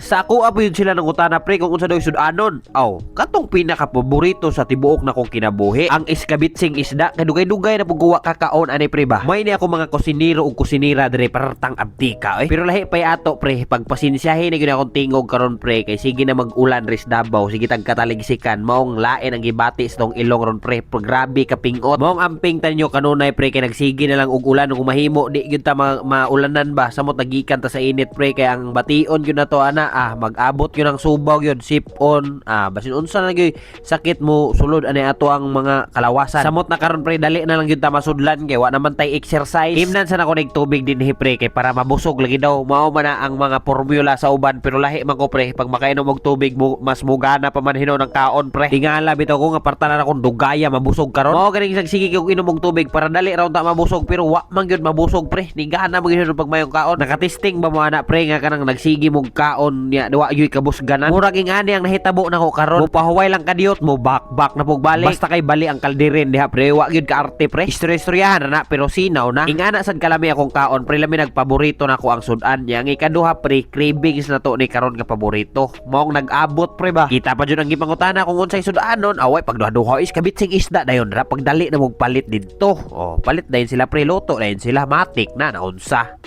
Sa ako po yun sila nangutana, pre, kung unsa daw sudanon. Aw, katong pinaka-paborito sa tibuok na kong kinabuhi, ang iskabitsing isda. Kay dugay-dugay na pug wa kakaon ani, pre, ba. May ni ako mga kusinero ug kusinira dire pertang abtika eh. Pero lahi pay ato, pre, pagpasensyahin na gyud akong tingog karon, pre, kay sige na mag-ulan ris Davao, sige tag kataligsikan, maong lain ang gibati sa tong ilong ron, pre. Grabe ka pingot. Maong amping tanyo kanunay, pre, kay nagsige na lang og ulan kung mahimo di gyud ta maulanan ba, samot nagikan ta sa init, pre, kay ang bation gyud na to ana, ah, mag-abot gyud ang subaw gyud sip-on, ah, basin unsa na gyud sakit mo sulod ani ato ang mga kalawasan. Samot na karon, pre, dali na lang gyud ta masudlan kay wa naman tay exercise. Imnan sa nako nig tubig dinhi, pre, kay para mabusog lagi daw. Mao man na ang mga formula sa uban, pero lahi man ko, pre, pag makainom og tubig mo mas mugana pa man hinuon ang kaon, pre. Tingala bitaw ko nga parta na akong dugaya mabusog karon. Mao ganing sige kog inom og tubig para dali raw ta mabusog, pero wa man gyud mabusog, pre. Nigana man gyud pag mayong kaon. Nakatesting ba mo ana, pre, nga kanang nagsige mong kaon niya wa gyud kabusganan? Murag ingani ang nahitabo nako karon. Mo pahuway lang kadiyot mo back back na pug balik. Basta kay bali ang kalderin diha, pre, wa gyud kaarte, pre. Istorya-istoryahan na na, pero sinaw na. Ingana sad kalami akong kaon, pre, lami nagpaborito nako ang sudan niya. Ang ikaduha, pre, cravings na to ni karon nga paborito. Maong nag-abot, pre, ba. Kita pa jud ang gipangutana kung unsay sudanon. Away pagduha-duha is kabitsing isda dayon ra pagdali na mong palit didto. Oh, palit dayon sila, pre, luto dayon sila, matik na naunsa.